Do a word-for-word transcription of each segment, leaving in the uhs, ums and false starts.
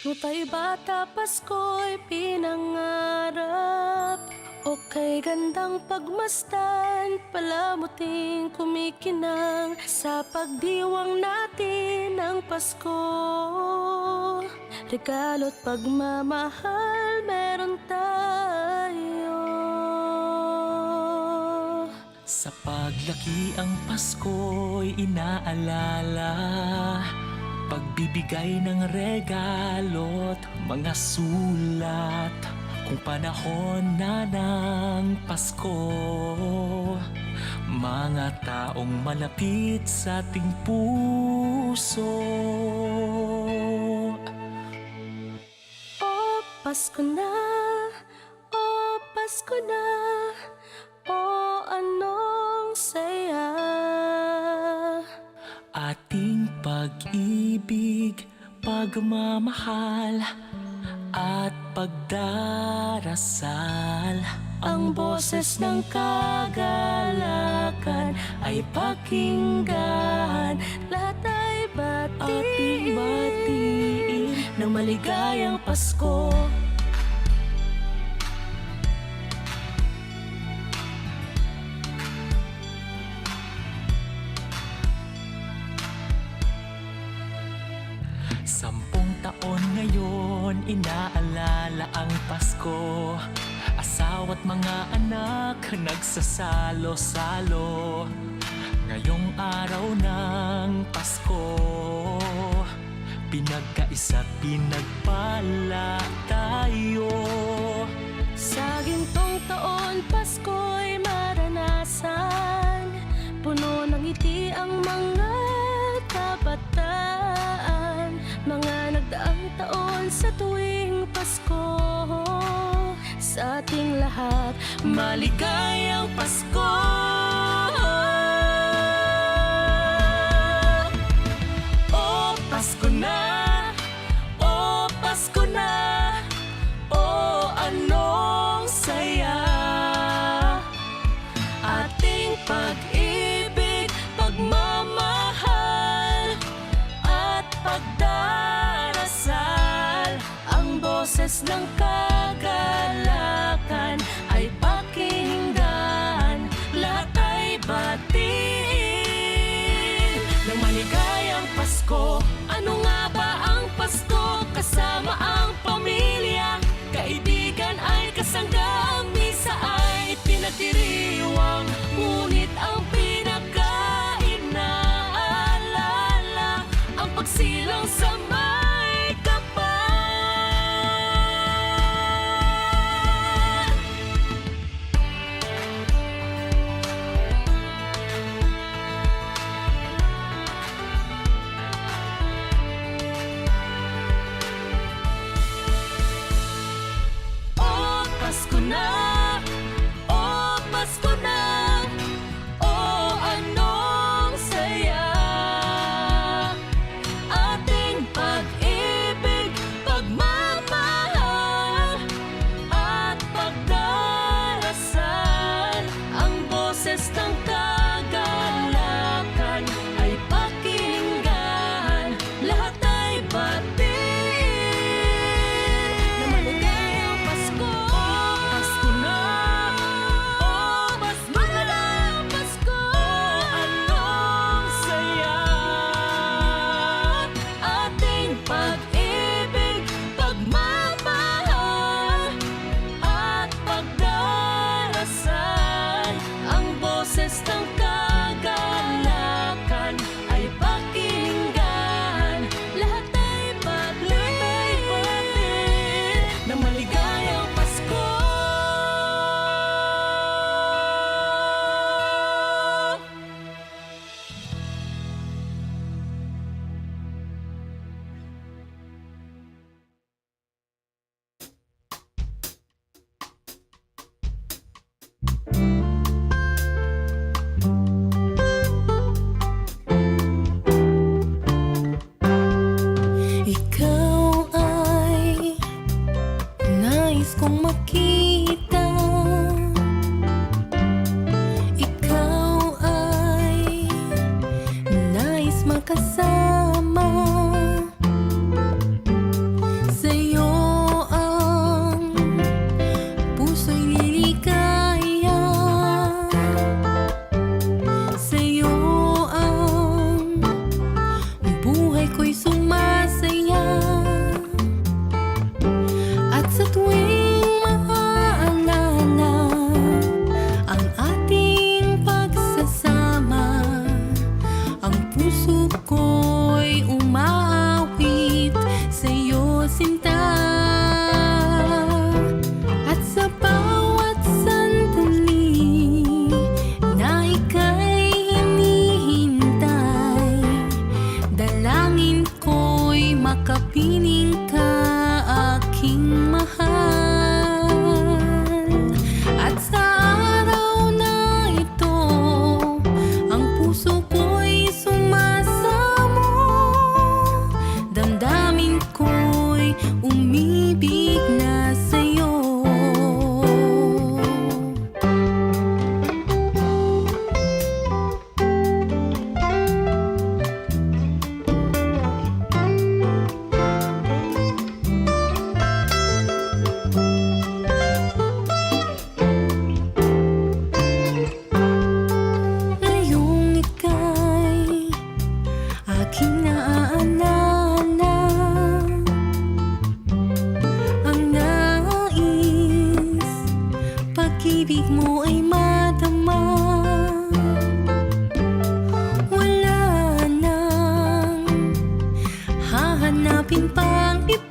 Nutay bata, Pasko'y pinangarap. O kay gandang pagmasdan, palamuting kumikinang. Sa pagdiwang natin ng Pasko, regalo't pagmamahal meron tayo. Sa paglaki ang Pasko'y inaalala, pagbibigay ng regalo't mga sulat. Kung panahon na ng Pasko, mga taong malapit sa ating puso. O Pasko na, o Pasko na, o anong saya. Ating pag-ibig, pagmamahal, at pagdarasal. Ang boses ng kagalakan ay pakinggan. Lahat ay batiin. Ating batiin ng maligayang Pasko. Sampung taon ngayon, inaalala ang Pasko. Asawa't mga anak nagsasalo-salo. Ngayong araw ng Pasko, pinagkaisa't pinagpala tayo. Sa gintong taon, Pasko'y maranasan. Puno ng ngiti ang mga kabataan. Mga nagdaang taon sa tuwing Pasko, sa ating lahat, maligayang Pasko. O Pasko na, o Pasko na, o anong saya. Ating pag-ibig, pagmamahal, at pagdarasal. Ang boses ng kagalakan ay pakinggan, lahat ay batiin ng maligayang Pasko. Ano nga ba ang Pasko? Kasama ang pamilya, kaibigan ay kasangga, ang misa ay pinatiriwang. Ngunit ang pinakainaalala, ang pagsilang sa may kapal.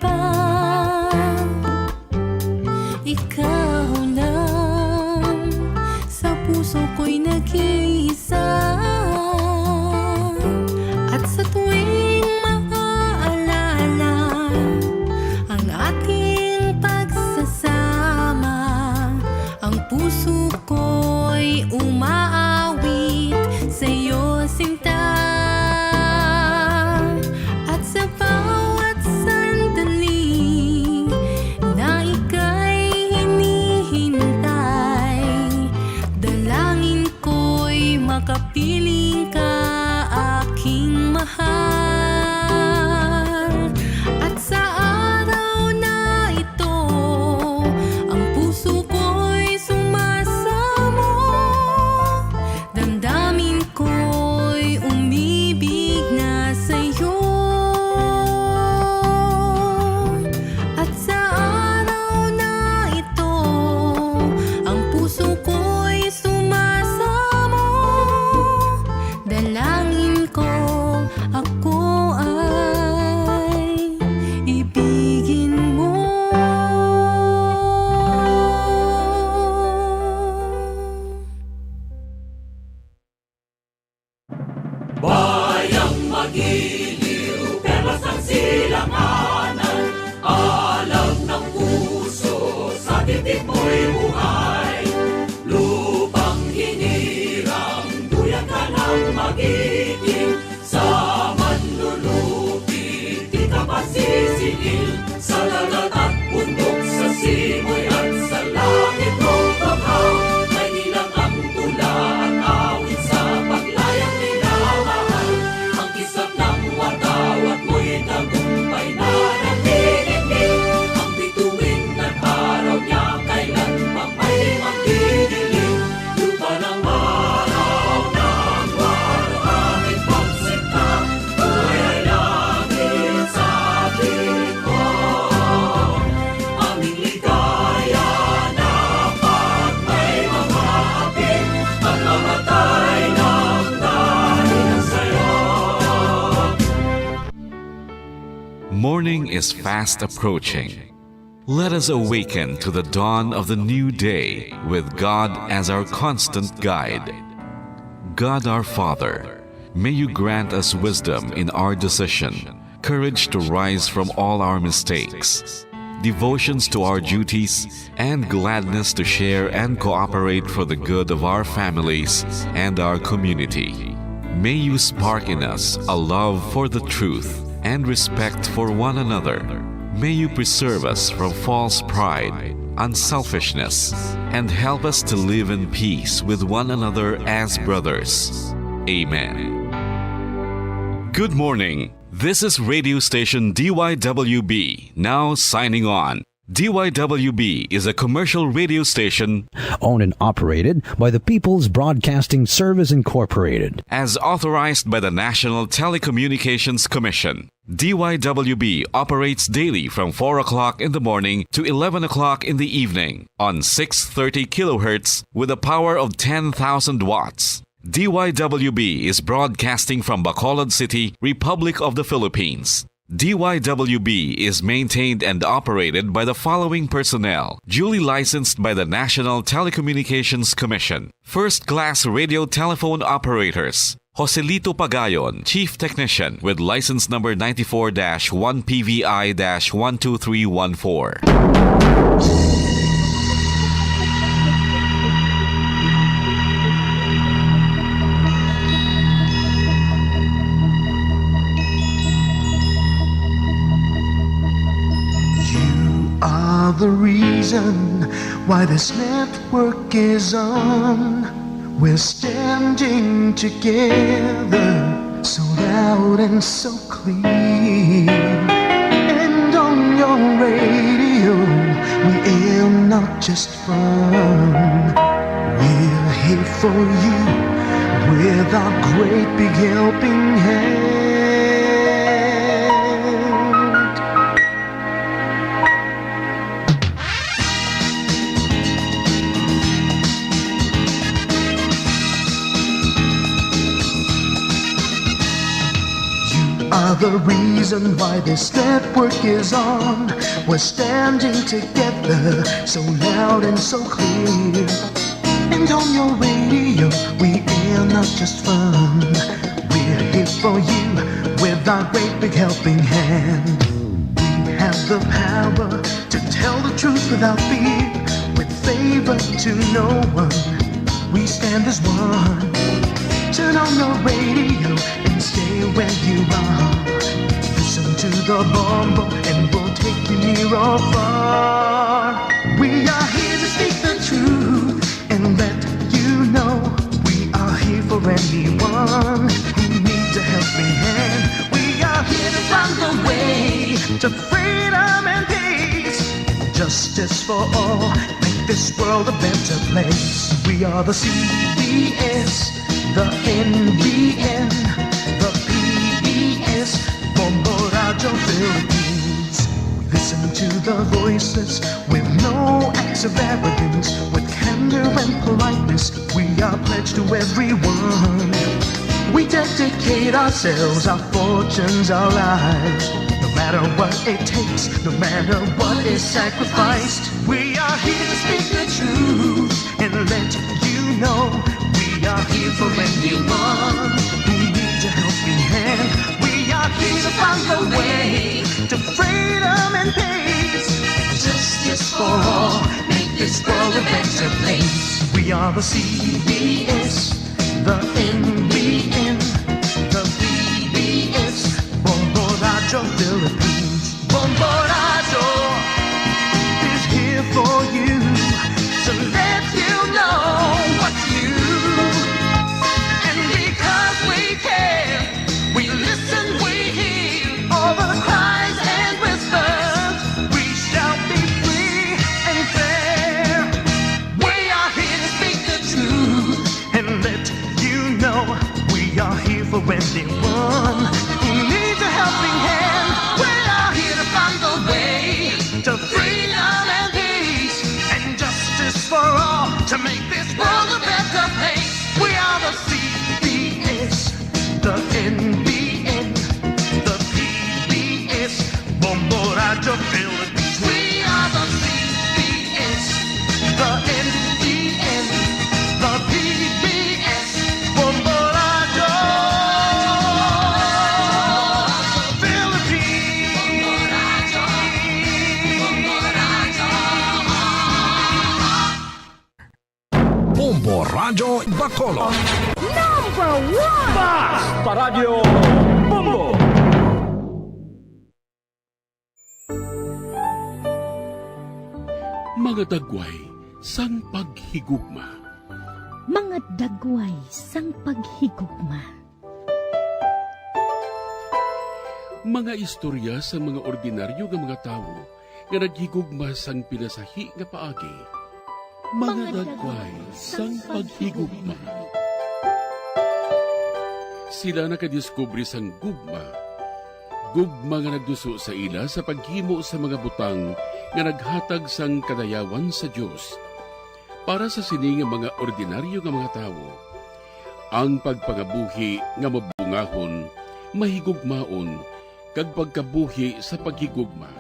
pa. Ikaw lang sa puso ko'y nag-iisa. At sa tuwing maaalala ang ating pagsasama, ang puso ko'y umaawit sa'yo, sinta. At sa bawat sandali na ika'y hinihintay, dalangin ko'y makapiling ka, aking mahal. At sa araw na ito, ang puso ko'y sumasamo. Damdamin ko'y umibig na sa'yo. At sa araw na ito, ang puso ko'y sumasamo. Dalangin ko, ako ay ibigin mo. Bayang magiliw, perlas ang silanganan, alam ng puso, sa titik mo'y buhay. Lupang hinirang, duyan ka ng magiting, sa manlulupi, di ka pasisingil. Sa dagat at bundok, sa simoy at sa langit, kung bahaw, may ilang ang tula at awit sa paglayang minamahal. Ang kislap ng watawat mo'y tagumpay na nanginginig. Ang bituin at araw niya kailan pa may magdidilim. Lupa ng maraw, ng maraw, aking pagsinta, buhay ay langit sa ating Aming ligaya na pag may mamati, pagmamatay ng dahil sa'yo. Morning is fast approaching. Let us awaken to the dawn of the new day with God as our constant guide. God our Father, may you grant us wisdom in our decision, courage to rise from all our mistakes, devotions to our duties, and gladness to share and cooperate for the good of our families and our community. May you spark in us a love for the truth and respect for one another. May you preserve us from false pride, unselfishness, and help us to live in peace with one another as brothers. Amen. Good morning. This is radio station D Y W B, now signing on. D Y W B is a commercial radio station owned and operated by the People's Broadcasting Service Incorporated, as authorized by the National Telecommunications Commission. D Y W B operates daily from four o'clock in the morning to eleven o'clock in the evening on six thirty kilohertz with a power of ten thousand watts. D Y W B is broadcasting from Bacolod City, Republic of the Philippines. D Y W B is maintained and operated by the following personnel, duly licensed by the National Telecommunications Commission. First class radio telephone operators, Joselito Pagayon, Chief Technician, with license number ninety-four dash one P V I dash one two three one four. You are the reason why this network is on. We're standing together, so loud and so clear. And on your radio, we aim not just fun. We're here for you with our great big helping hand. You are the reason reason why this network is on. We're standing together, so loud and so clear. And on your radio, we air not just fun. We're here for you with our great big helping hand. We have the power to tell the truth without fear, with favor to no one. We stand as one. Turn on your radio and stay where you are. Listen to the Bombo and we'll take you near or far. We are here to speak the truth and let you know we are here for anyone who needs a helping hand. We are here to find the way to freedom and peace. Justice for all, make this world a better place. We are the C B S, the N B N, the P B S, Bombo Radyo Philippines. Listen to the voices with no acts of arrogance, with candor and politeness. We are pledged to everyone. We dedicate ourselves, our fortunes, our lives. No matter what it takes, no matter what is sacrificed, we are here to speak the truth and let you know we are here for anyone who needs a helping hand. We are here to find the way to freedom and peace and justice for all. Make this world a better place. We are the C B S, the N B N, the P B S, Bombo Radyo Philippines. Bombo Radyo is here for you to let you know what's new. And because we care, we listen, we hear all the cries and whispers. We shall be free and fair. We are here to speak the truth and let you know we are here for anyone who needs a helping hand. We are here to find the way to freedom and peace and justice for all to make this world a better place. We are the C B S, the N B N, the P B S, Bombo Radyo Philippines. We are the C B S, the N B N, the P B S, Bombo Radyo Philippines. Bombo Radyo Bacolod. Number one! Basta Radyo Bombo! Mga dagway sang paghigugma. Mga dagway sang paghigugma. Mga istorya sang mga ordinaryo nga mga tawo nga naghigugma sang pinasahi nga paagi. Mga dagway sang paghigugma. Sila nakadiskubre sang gugma. Gugma nga nagduso sa ila sa paghimo sa mga butang nga naghatag sang kadayawan sa Dios. Para sa sini nga mga ordinaryo nga mga tawo, ang pagpangabuhi nga mabungahon, mahigugmaon, kag pagkabuhi sa paghigugma.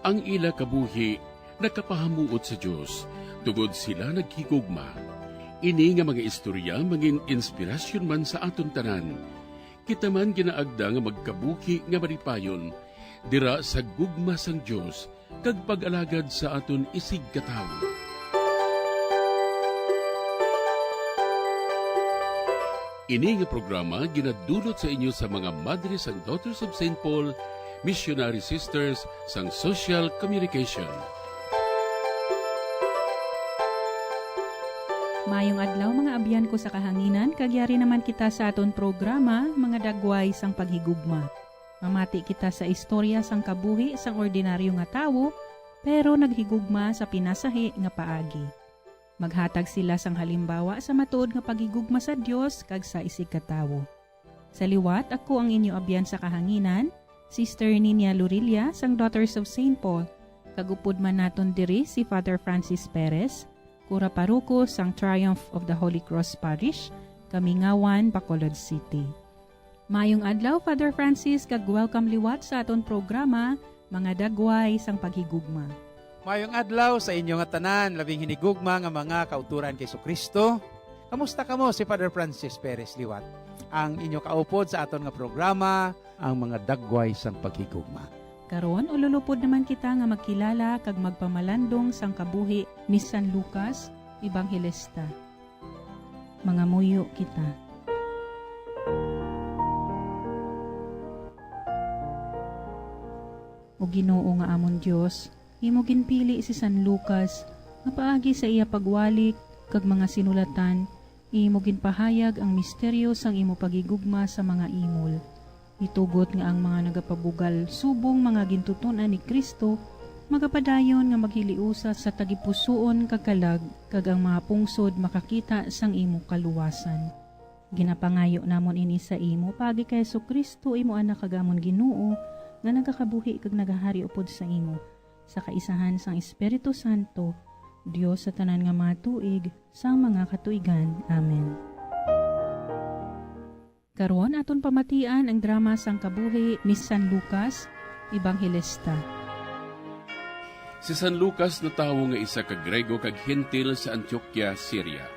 Ang ila kabuhi nakapahamuot sa Dios, tungod sila naghigugma. Ini nga mga istorya mangin-inspirasyon man sa aton tanan. Kita man ginaagda nga magkabuhi nga malipayon dira sa gugma sang Dios kag pag-alagad sa aton isigkatawo. Ini nga programa ginadulot sa inyo sa mga Madre sang Daughters of Saint Paul, Missionary Sisters sang Social Communication. Mayong adlaw, mga abyan ko sa kahanginan, kag yari naman kita sa aton programa, Mga Dagway sang Paghigugma. Mamati kita sa istorya sang kabuhi sang ordinaryo nga tawo, pero naghigugma sa pinasahi nga paagi. Maghatag sila sang halimbawa sa matuod nga paghigugma sa Dios kag sa isigkatawo. Sa liwat, ako ang inyo abyan sa kahanginan, Sister Ninia Lurilla sang Daughters of Saint Paul, kag upod man naton diri si Father Francis Perez, Kura Paroko sang Triumph of the Holy Cross Parish, Kamingawan, Bacolod City. Mayong adlaw, Father Francis, kag welcome liwat sa aton programa, Mga Dagway sang Paghigugma. Mayong adlaw sa inyo nga tanan, labing hinigugma nga mga kauturan kay Jesu-Cristo. Kamusta kamo? Si Father Francis Perez liwat, ang inyo kaupod sa aton nga programa, ang Mga Dagway sang Paghigugma. Karon, ululupod naman kita nga magkilala kag magpamalandong sang kabuhi ni San Lucas, Ebanghelista. Mangamuyo kita. O Ginoo nga amon Dios, imo ginpili si San Lucas nga paagi sa iya pagwali kag mga sinulatan, imo ginpahayag ang misteryo sang imo paghigugma sa mga imol. Itugot nga ang mga nagapabugal subong mga gintuton-an ni Cristo magapadayon nga maghiliusa sa tagipusoon kag kalag, kag ang mga pungsod makakita sang imo kaluwasan. Ginapangayo namon ini sa imo paagi kay Jesu-Cristo, imo Anak kag amon Ginoo, nga nagakabuhi kag nagahari upod sa imo, sa kaisahan sang Espiritu Santo, Dios sa tanan nga mga tuig, sang mga katuigan. Amen. Karon, aton pamatian ang drama sang kabuhi ni San Lucas, Ebanghelista. Si San Lucas natawo nga isa ka Griego kag Gentil sa Antioquia, Syria.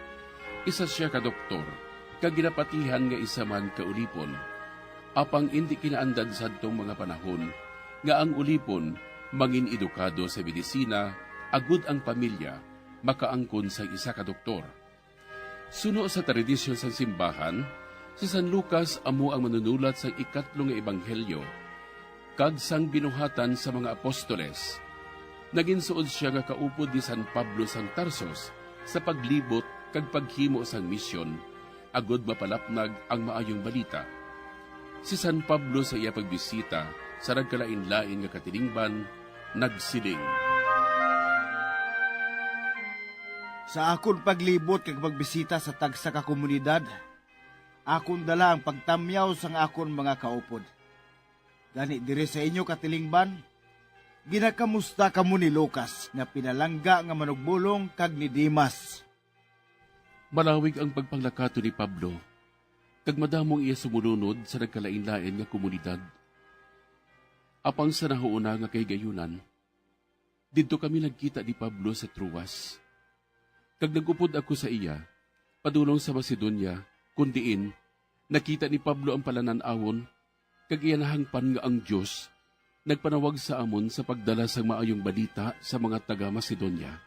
Isa sia ka doktor, kag ginapatihan nga isa man ka ulipon. Apang indi kinaandan sadtong mga panahon nga ang ulipon mangin-edukado sa medisina, agud ang pamilya makaangkon sang isa ka doktor. Suno sa tradisyon sang simbahan, si San Lucas amo ang manunulat sang ikatlo nga ebanghelyo kag sang Binuhatan sa mga Apostoles. Naginsuod sia nga kaupod ni San Pablo sang Tarsus sa paglibot kag paghimo sang misyon, agud mapalapnag ang Maayong Balita. Si San Pablo sa iya pagbisita sa nagkalainlain nga katilingban nagsiling, Sa akon paglibot kag pagbisita sa tagsa ka komunidad, akon dala ang pagtamyaw sang akon mga kaupod. Gani diri sa inyo katilingban, ginakamusta kamo ni Lucas nga pinalangga nga manugbulong kag ni Demas. Malawig ang pagpanglakaton ni Pablo, kag madamo ang iya sumulunod sa nagkalainlain nga komunidad. Apang sa nahuuna nga kahigayunan, didto kami nagkita ni Pablo sa Troas, kag nag-upod ako sa iya padulong sa Macedonia, kon diin nakita ni Pablo ang palanan-awon, kag iya nahangpan nga ang Dios nagpanawag sa amon sa pagdala sang Maayong Balita sa mga taga-Macedonia.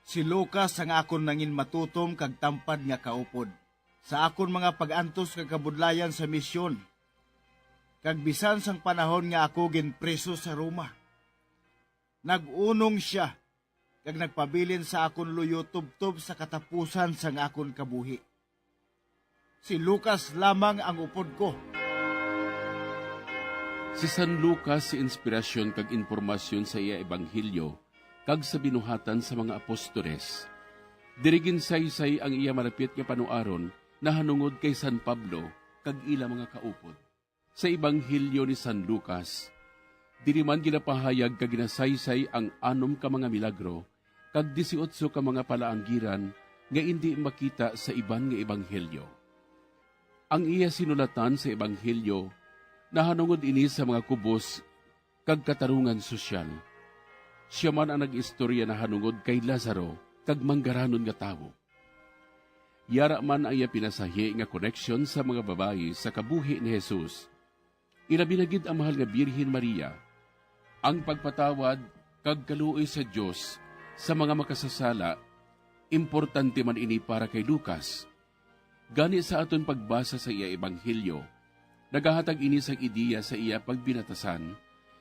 Si Lucas ang akon nangin matutom kag tampad nga kaupod sa akon mga pag-antos kag kabudlayan sa misyon, kag bisan sang panahon nga ako ginpriso sa Roma. Nag-unong sia kag nagpabilin sa akon luyo tubtob sa katapusan sang akon kabuhi. Si Lucas lamang ang upod ko. Si San Lucas si inspirasyon kag impormasyon sa iya ebanghelyo kag sa Binuhatan sa mga Apostoles. Diri ginsaysay ang iya malapit nga panuaron nahanungod kay San Pablo kag ila mga kaupod. Sa Ebanghelyo ni San Lucas, diri man ginapahayag kag ginasaysay ang anom ka mga milagro kag disiotso ka mga palaanggiran nga indi makita sa iban nga ebanghelyo. Ang iya sinulatan sa Ebanghelyo nahanungod ini sa mga kubos kag katarungan sosyal. Sia man ang nag-istorya nahanungod kay Lazaro kag manggaranon nga tawo. Yara man ang iya pinasahi nga koneksyon sa mga babayi sa kabuhi ni Jesus. Ilabi na gid ang Mahal nga Birhen Maria. Ang pagpatawad kag kaluoy sa Dios sa mga makasasala, importante man ini para kay Lucas. Gani, sa aton pagbasa sa iya ebanghelyo, nagahatag ini sang ideya sa iya pagbinatasan,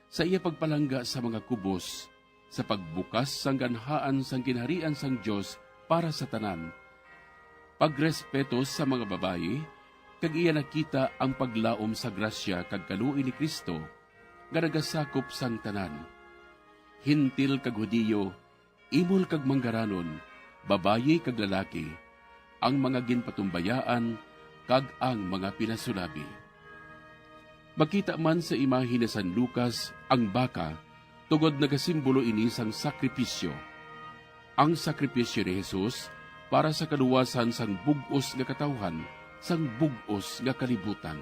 sa iya pagpalangga sa mga kubos, sa pagbukas sang ganhaan sang Ginharian sang Dios para sa tanan, pagrespeto sa mga babayi, kag iya nakita ang paglaom sa grasya kag kaluoy ni Cristo nga nagasakop sang tanan, Gentil kag Hudiyo, imol kag manggaranon, babayi kag lalaki, ang mga ginpatumbayaan kag ang mga pinasulabi. Makita man sa imahe ni San Lucas ang baka, tungod nagasimbolo ini sang sakripisyo. Ang sakripisyo ni Jesus para sa kaluwasan sang bug-os nga katawhan sang bug-os nga kalibutan.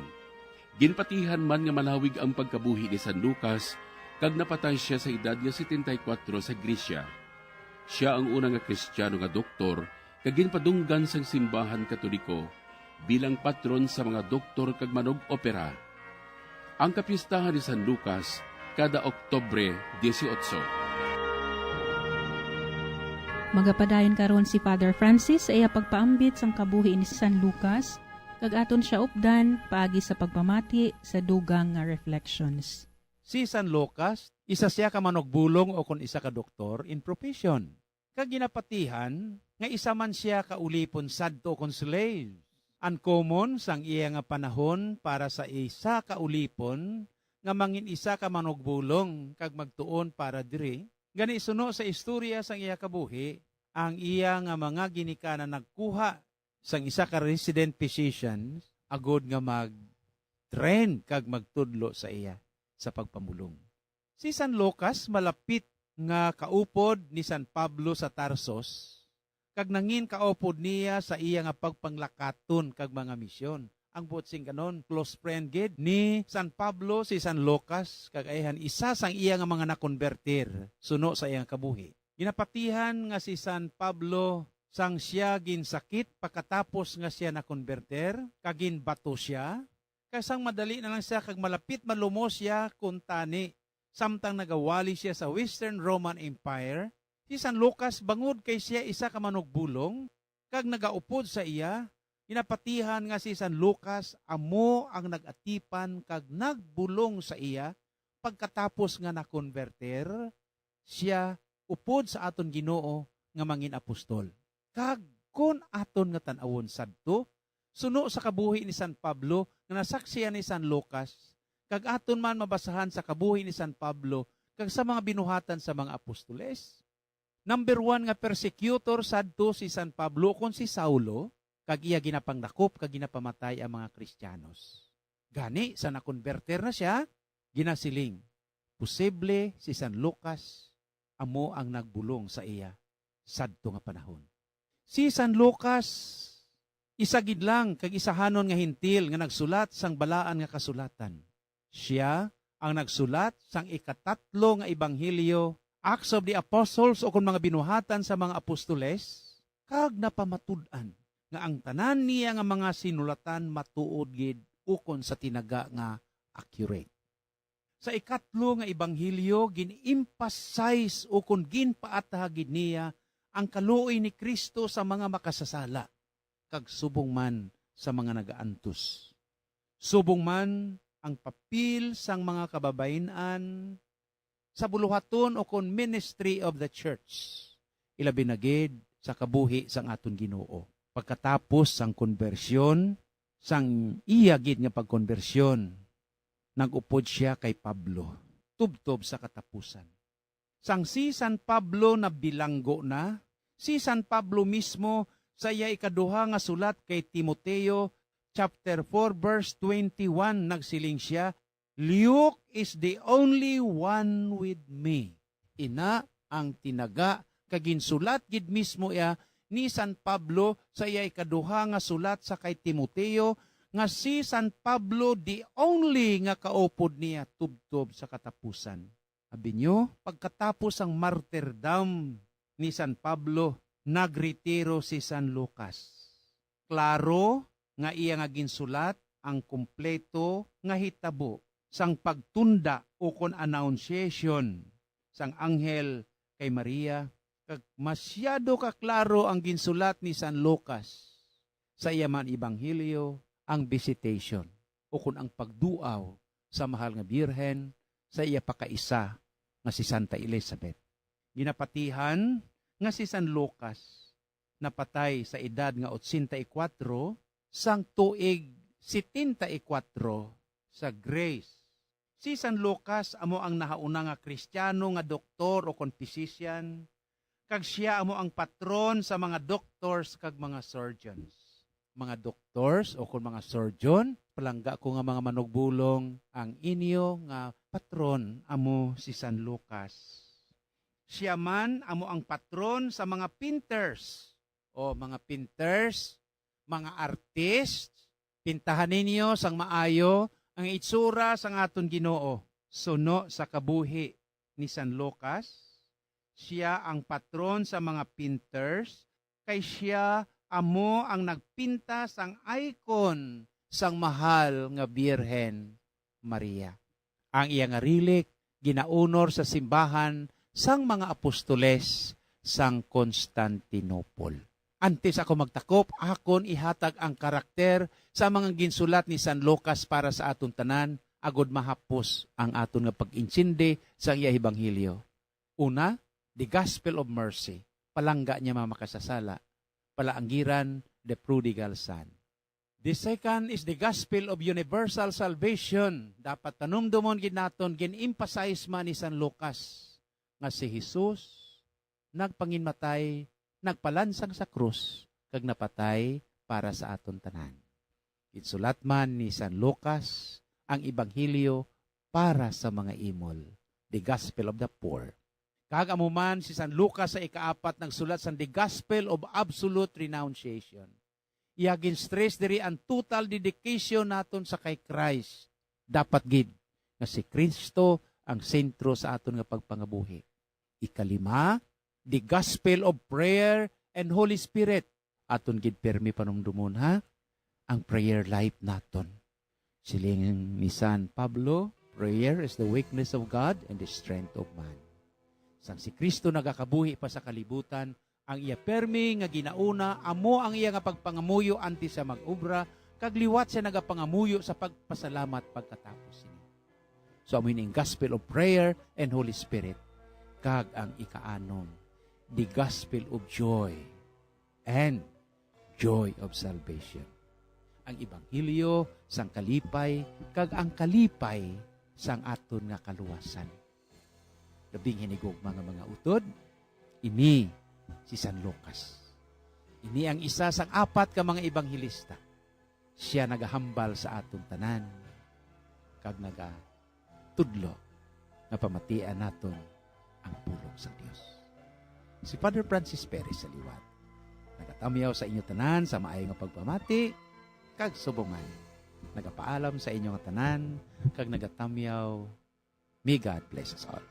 Ginpatihan man nga malawig ang pagkabuhi ni San Lucas, kag napatay sia sa edad nga setenta y kuatro sa Grisya. Sia ang una nga Kristiyano nga doktor, kag ginpadunggan sang simbahan Katoliko bilang patron sa mga doktor kag manog-opera. Ang kapistahan ni San Lucas kada Oktubre dieciocho. Magapadayon karon si Father Francis sa iya pagpaambit sang kabuhi ni San Lucas, kag aton sia updan paagi sa pagpamati sa dugang nga reflections. Si San Lucas, isa sia ka manugbulong o kon isa ka doktor in profession, kag ginapatihan nga isa man sia ka ulipon sadto kon slave. Uncommon sang iya nga panahon para sa isa ka ulipon nga mangin isa ka manugbulong kag magtuon para diri. Gani, suno sa istorya sang iya kabuhi, ang iya nga mga ginikanan nagkuha sang isa ka resident physician agod nga mag-train kag magtudlo sa iya sa pagpamulong. Si San Lucas malapit nga kaupod ni San Pablo sa Tarsos, kag nangin kaupod niya sa iya nga pagpanglakaton kag mga misyon. Ang buot sing kanon, close friend gid ni San Pablo si San Lucas, kag ayhan isa sang iya nga mga nakonbertir suno sa iyang kabuhi. Ginapatihan nga si San Pablo sang sia ginsakit pagkatapos nga sia nakonbertir, kag ginbato sia, kag sang madali na lang sia kag malapit malumos sia kuntani, samtang nagawali sia sa Western Roman Empire. Si San Lucas, bangod kay sia isa ka manugbulong kag nagaupod sa iya, ginapatihan nga si San Lucas amo ang nag-atipan kag nagbulong sa iya pagkatapos nga nakonbertir sia upod sa aton Ginoo nga mangin apostol. Kag kon aton nga tan-awon sadto, suno sa kabuhi ni San Pablo nga nasaksihan ni San Lucas, kag aton man mabasahan sa kabuhi ni San Pablo kag sa mga binuhatan sa mga apostoles. Number one nga persecutor sadto si San Pablo ukon si Saulo, kag iya ginapanglakop kag ginapamatay ang mga Kristiyanos. Gani, sa nakonbertir na sia, ginasiling, posible si San Lucas amo ang nagbulong sa iya sadto nga panahon. Si San Lucas, isa gid lang kag isahanon nga Hentil nga nagsulat sang Balaan nga Kasulatan. Sia ang nagsulat sang ikatatlo nga ebanghelyo, Acts of the Apostles, o kon mga Binuhatan sa mga Apostoles, kag napamatud-an nga ang tanan niya nga mga sinulatan matuod gid ukon sa tinaga nga accurate. Sa ikatlo nga ebanghelyo, gin-emphasize ukon ginpaataha gid niya ang kaluoy ni Cristo sa mga makasasala, kag subong man sa mga nagaantos. Subong man ang papel sang mga kababain-an sa buluhaton ukon ministry of the church, ilabi na gid sa kabuhi sang aton Ginoo. Pagkatapos sang konbersyon, sang iya gid nga pagkonbersyon, nag-upod sia kay Pablo tubtob sa katapusan. Sang si San Pablo nabilanggo na, si San Pablo mismo sa iya ikaduha nga sulat kay Timoteo, chapter four, verse twenty-one, nagsiling sia, "Luke is the only one with me." Ina ang tinaga kag ginsulat gid mismo iya ni San Pablo sa iya ikaduha nga sulat sa kay Timoteo, nga si San Pablo the only nga kaupod niya tubtob sa katapusan. Abi niyo, pagkatapos sang martirdom ni San Pablo, nagretiro si San Lucas. Klaro nga iya nga ginsulat ang kompleto nga hitabo sang pagtunda ukon annunciation sang anghel kay Maria, kag masyado ka klaro ang ginsulat ni San Lucas sa iya man ebanghelyo, ang visitation, ukon ang pagduaw sa Mahal nga Birhen sa iya pakaisa nga si Santa Elizabeth. Ginapatihan nga si San Lucas napatay sa edad nga otsenta y kuatro sang tuig setenta y kuatro sa Grace. Si San Lucas amo ang nahauna nga Kristiyano nga doktor o kon physician, kag sia amo ang patron sa mga doctors kag mga surgeons. Mga doctors o kon mga surgeon, palangga ko nga mga manugbulong, ang inyo nga patron amo si San Lucas. Sia man amo ang patron sa mga painters. O mga painters, mga artist, pintahan ninyo sang maayo Ang itsura sang aton Ginoo suno sa kabuhi ni San Lucas, sia ang patron sa mga painters, kay sia amo ang nagpinta sang icon sang mahal nga Birhen Maria. Ang iya nga relic ginaunor sa simbahan sang mga apostoles sang Constantinople. Antes ako magtakop, akon ihatag ang karakter sa mga ginsulat ni San Lucas para sa aton tanan, agod mahapos ang aton nga pag-intindi sang iya ebanghelyo. Una, the Gospel of Mercy, palangga niya mga makasasala, palaanggiran, the prodigal son. The second is the Gospel of Universal Salvation. Dapat panumdomon gid naton, gin-emphasize man ni San Lucas nga si Jesus nagpanginmatay, nagpalansang sa krus, kag napatay para sa aton tanan. Ginsulat man ni San Lucas ang ebanghelyo para sa mga imol, the Gospel of the Poor. Kag amo man si San Lucas sa ikaapat nagsulat sang the Gospel of Absolute Renunciation. Iya gin-stress diri ang total dedication naton sa kay Christ. Dapat gid nga si Cristo ang sentro sa aton nga pagpangabuhi. Ikalima, the Gospel of Prayer and Holy Spirit. Aton gid pirmi panumdomon, ha, ang prayer life naton. Siling ni San Pablo, "Prayer is the weakness of God and the strength of man." Sang si Cristo nagakabuhi pa sa kalibutan, ang iya permi nga ginauna amo ang iya nga pagpangamuyo antes siya mag-obra, kag liwat siya nagapangamuyo sa pagpasalamat pagkatapos sini. So, amo ini ang Gospel of Prayer and Holy Spirit, kag ang ikaanom, the Gospel of Joy and Joy of Salvation, ang ebanghelyo sang kalipay kag ang kalipay sang aton nga kaluwasan. Labing hinigugma nga mga utod, ini si San Lucas. Ini ang isa sang apat ka mga ebanghelista. Sia nagahambal sa aton tanan kag nagatudlo nga pamatian naton ang pulong sang Dios. Si Father Francis Perez sa liwat nagatamyaw sa inyo tanan sa maayo nga pagpamati kag subong man nagapaalam sa inyo nga tanan kag nagatamyaw. May God bless us all.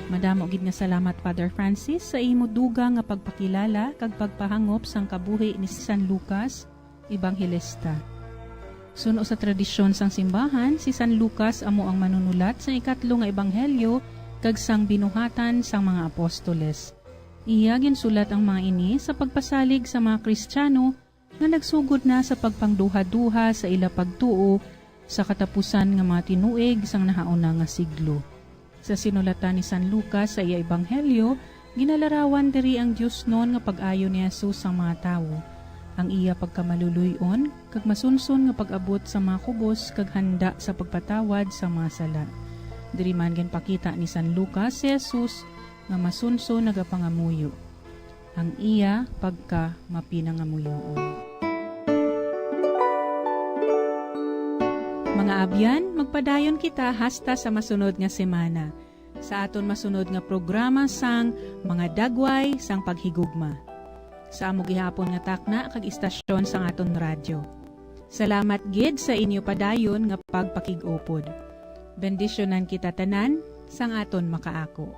Madamo gid nga salamat, Father Francis, sa imo dugang nga pagpakilala kag pagpahangop sang kabuhi ni San Lucas, Ebanghelista. Suno sa tradisyon sang simbahan, si San Lucas amo ang manunulat sang ikatlo nga ebanghelyo kag sang binuhatan sang mga apostoles. Iya ginsulat ang mga ini sa pagpasalig sa mga Kristiyano nga nagsugod na sa pagpangduhaduha sa ila pagtuo sa katapusan nga mga tinuig sang nahauna nga siglo. Sa sinulatan ni San Lucas sa iya Ebanghelyo, ginalarawan diri ang diosnon nga pag-ayo ni Jesus sang mga tawo, ang iya pagkamaluloy-on kag masunson nga pag-abot sa mga kubos kag handa sa pagpatawad sa mga sala. Diri man ginpakita ni San Lucas si Jesus nga masunson nagapangamuyo, ang iya pagkamapinangamuyoon. Mga abyan, magpadayon kita hasta sa masunod nga semana, sa aton masunod nga programa sang Mga Dagway sang Paghigugma, sa amo gihapon nga takna kag istasyon sang aton radyo. Salamat gid sa inyo padayon nga pagpakig-upod. Bendisyonan kita tanan sang aton makaako.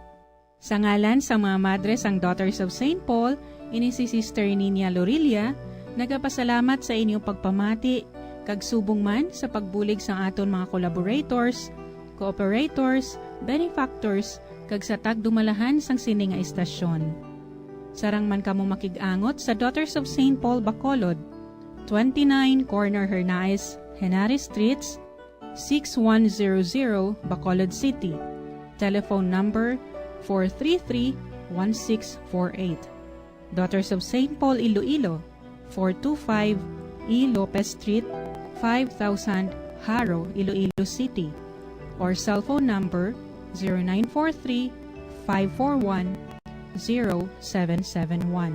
Sa ngalan sang mga madre sang Daughters of Saint Paul, ini si Sister Nina Lorilla, nagapasalamat sa inyong pagpamati, kag subong man sa pagbulig sang aton mga collaborators, cooperators, benefactors, kag sa tagdumalahan sang sini nga istasyon. Sarang man kamo makig-angot sa Daughters of Saint Paul Bacolod, twenty-nine Corner Hernaez, Henares Streets, six one zero zero, Bacolod City. Telephone number four three three, one six four eight. Daughters of Saint Paul Iloilo, four two five E Lopez Street, five thousand, Jaro, Iloilo City. Or cellphone number zero nine four three, five four one, zero seven seven one.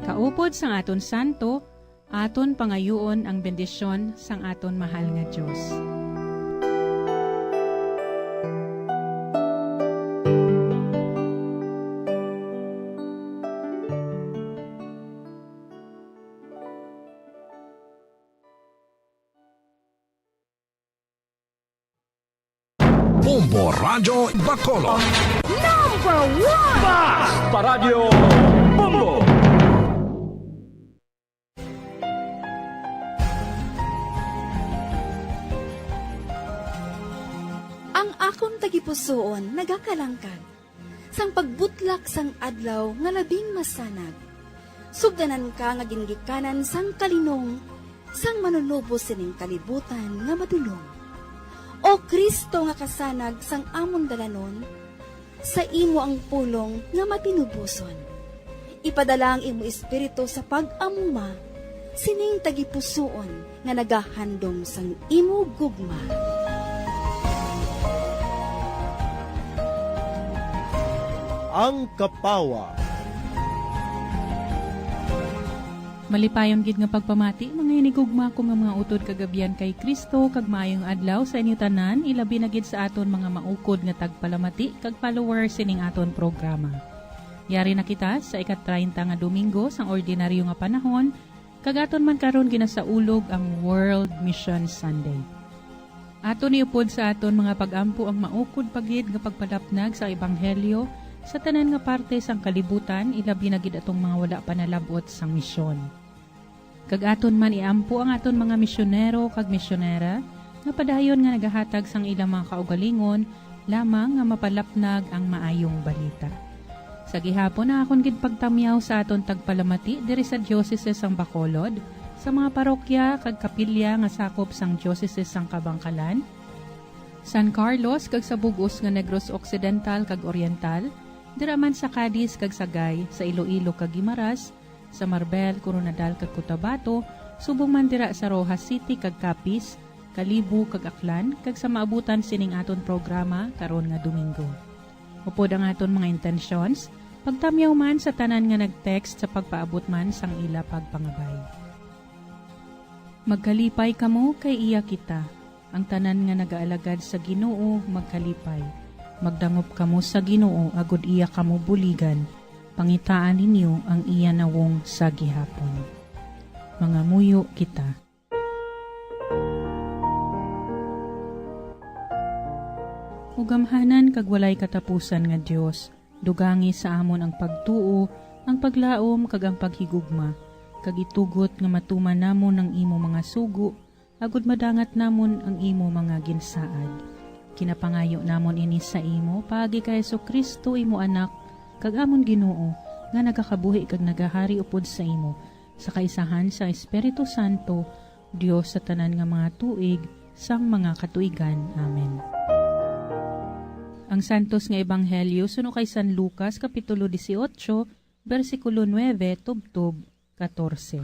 Kaupod sang aton santo, aton pangayuon ang bendisyon sang aton mahal nga Dios. Bombo Radyo Bacolod. Number one! Basta Radyo Bombo! Ang akon tagipusoon nagakalangkag sang pagbutlak sang adlaw nga labing masanag. Sugdanan ka nga gingikanan sang kalinong sang Manunubos sining kalibutan nga madulom. O Cristo nga kasanag sang amon dalanon, sa imo ang pulong nga matinuboson. Ipadala ang imo Espiritu sa pag-amuma sining tagipusoon nga nagahandom sang imo gugma. Ang Kapawa. Malipayon gid nga pagpamati, mga hinigugma ko nga mga utod kag abyan kay Cristo, kag maayong adlaw sa inyo tanan, ilabi na gid sa aton mga maukod nga tagpalamati kag follower sining aton programa. Yari na kita sa ika-treinta nga Domingo sang ordinaryo nga panahon, kag aton man karon ginasaulog ang World Mission Sunday. Aton iupod sa aton mga pag-ampo ang maukod pa gid nga pagpalapnag sa ebanghelyo sa tanan nga parte sang kalibutan, ilabi na gid atong mga wala pa nalab-ot sang misyon. Kag aton man iampo ang aton mga misyonero kag misyonera nga padayon nga nagahatag sang ilang mga kaugalingon lamang nga mapalapnag ang maayong balita. Sa gihapon, ang akon gid pagtamyaw sa aton tagpalamati diri sa Diocese sang Bacolod, sa mga parokya kag kapilya nga sakop sang Diocese sang Kabangkalan, San Carlos, kag sa bug-os nga Negros Occidental kag Oriental, dira man sa Cadiz kag Sagay, sa Iloilo kag Guimaras, sa Marbel, Koronadal kag Cotabato, subong man dira sa Roxas City kag Capiz, Kalibo kag Aklan, kag sa maabutan sining aton programa karon nga Domingo. Upod ang aton mga intentions, pagtamyaw man sa tanan nga nag-text sa pagpaabot man sang ila pagpangabay. Magkalipay kamo kay iya kita. Ang tanan nga nagaalagad sa Ginoo magkalipay. Magdangop kamo sa Ginoo agod iya kamo buligan. Pangitaa ninyo ang iya nawong sa gihapon. Mangamuyo kita. O gamhanan kag walay katapusan nga Dios, dugangi sa amon ang pagtuo, ang paglaom, kag ang paghigugma, kag itugot nga matuman namon ang imo mga sugo, agod madangat namon ang imo mga ginsaad. Ginapangayo namon ini sa imo paagi kay Jesu-Cristo, imo Anak, kag amon Ginoo, nga nagakabuhi kag nagahari upod sa imo, sa kaisahan sa Espiritu Santo, Dios sa tanan nga mga tuig sang mga katuigan. Amen. Ang Santos nga Ebanghelyo suno kay San Lucas, Kapitulo dieciocho, bersikulo nuebe tubtob katorse.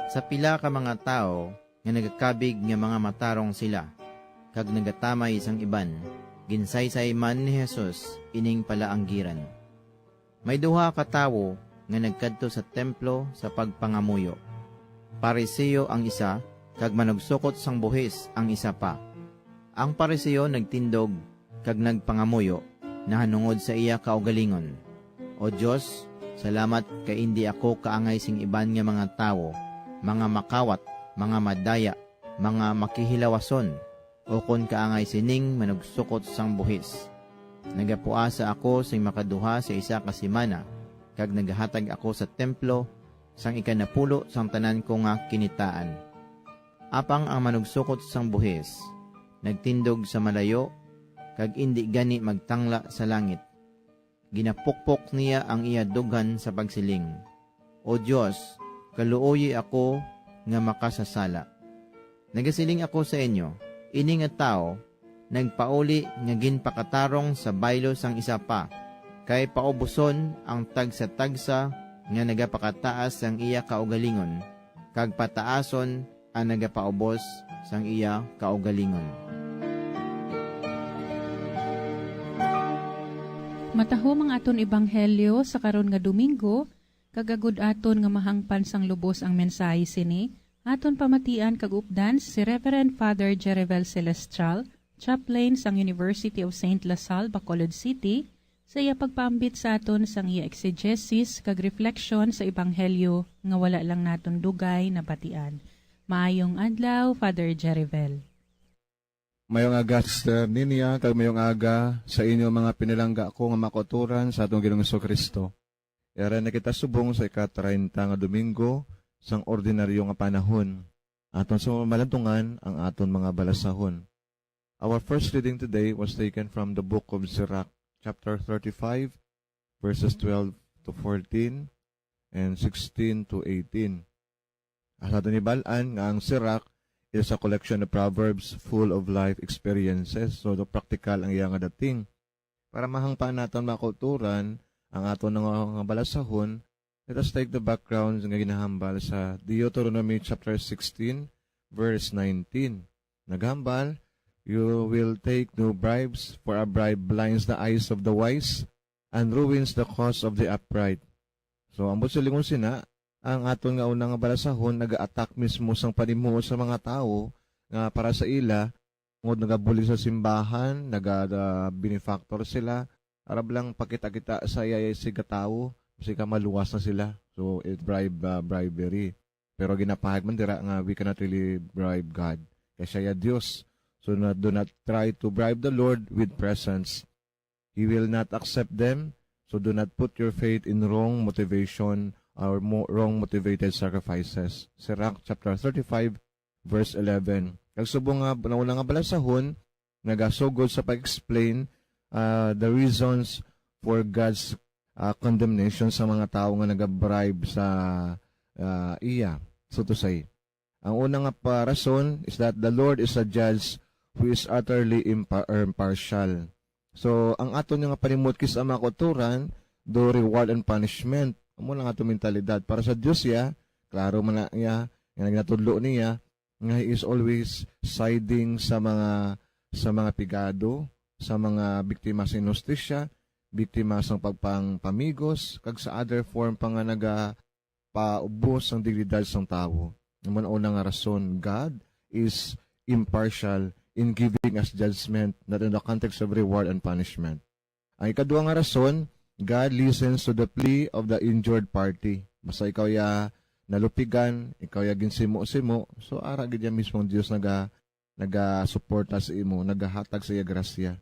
Sa pila ka mga tawo nga nagakabig nga mga matarong sila, kag nagatamay sang iban, ginsaysay man ni Jesus ining palaanggiran. May duha ka tawo nga nagkadto sa templo sa pagpangamuyo. Pariseo ang isa, kag manugsokot sang buhis ang isa pa. Ang Pariseo nagtindog kag nagpangamuyo nahanungod sa iya kaugalingon, "O Dios, salamat kay indi ako kaangay sing iban nga mga tawo, mga makawat, mga madaya, mga makihilawason, ukon kaangay sining manugsokot sang buhis. Nagapuasa ako sing makaduha sa isa ka semana, kag nagahatag ako sa templo sang ikanapulo sang tanan ko nga kinitaan." Apang ang manugsokot sang buhis nagtindog sa malayo kag indi gani magtangla sa langit. Ginapukpok niya ang iya dughan sa pagsiling, "O Dios, kaluoyi ako nga makasasala." Nagasiling ako sa inyo, ini nga tawo nagpauli nga ginpakatarong sa baylo sang isa pa, kay paubuson ang tagsa-tagsa nga nagapakataas sang iya kaugalingon, kag pataason ang nagapaubos sang iya kaugalingon. Matahom ang aton ebanghelyo sa karon nga Domingo, kag agud aton nga mahangpan sang lubos ang mensahe sini, aton pamatian kag updan si Reverend Father Jerivel Celestial, chaplain sang University of Saint La Salle, Bacolod City, sa iya pagpaambit sa aton sang iya exegesis kag refleksyon sa ebanghelyo nga wala lang naton dugay nabatian. Maayong adlaw, Father Jerivel. Mayong aga, Sister Ninia, kag mayong aga sa inyo mga pinalangga ko nga mga kauturan sa atong Ginoong Jesu-Cristo. Yara na kita subong sa ika-treinta nga Domingo sang ordinaryo nga panahon. Aton sa malantungan ang aton mga balasahon. Our first reading today was taken from the book of Sirach, chapter thirty-five, verses twelve to fourteen and sixteen to eighteen. Asa aton ibal-an nga ang Sirach is a collection of proverbs full of life experiences. So, do praktikal ang iya nga dating. Para mahangpan naton mga kauturan ang aton nga, nga balasahon, let us take the background nga ginahambal sa Deuteronomy chapter sixteen, verse nineteen. Naghambal, "You will take no bribes, for a bribe blinds the eyes of the wise and ruins the cause of the upright." So, ang silingon sina, ang aton nga una nga balasahon naga-attack mismo sang panimuot sa mga tawo nga para sa ila, tungod nagabulig sa simbahan, naga, ah, benefactor sila, arab lang pakita-kita sa iya sigatawo, basi ka maluwas na sila. So, it bribe, ah, bribery. Pero ginapahayag man dira nga we cannot really bribe God. Kay siya ya Dios. So, na, do not try to bribe the Lord with presents. He will not accept them. So, do not put your faith in wrong motivation or mo, wrong motivated sacrifices. Sirach chapter thirty-five, verse eleven. Kag subong nga nauna nga balasahon, nagasugod sa pag-explain, ah, the reasons for God's, ah, condemnation sa mga tawo nga nagabribe sa, ah, iya, so to say. Ang una nga pa rason is that the Lord is a judge who is utterly impa-, impartial. So, ang aton nga panimuot kis-a mga kauturan, do reward and punishment. Amo na nga aton mentalidad. Para sa Dios, ya, klaro man na, ya, nga naginatudlo niya, nga he is always siding sa mga, sa mga pigado, sa mga biktima sa inustisya, biktima sang pagpangpamigos, kag sa other form pa nga nagapaubos sang dignidad sang tawo. Amo na una nga rason, God is impartial in giving us judgment, not in the context of reward and punishment. Ang ikaduha nga rason, God listens to the plea of the injured party. Basta ikaw ya nalupigan, ikaw ya ginsimo-simo, so ara gid ya mismo ang Dios naga-, nagasuporta sa imo, nagahatag sa iya grasya.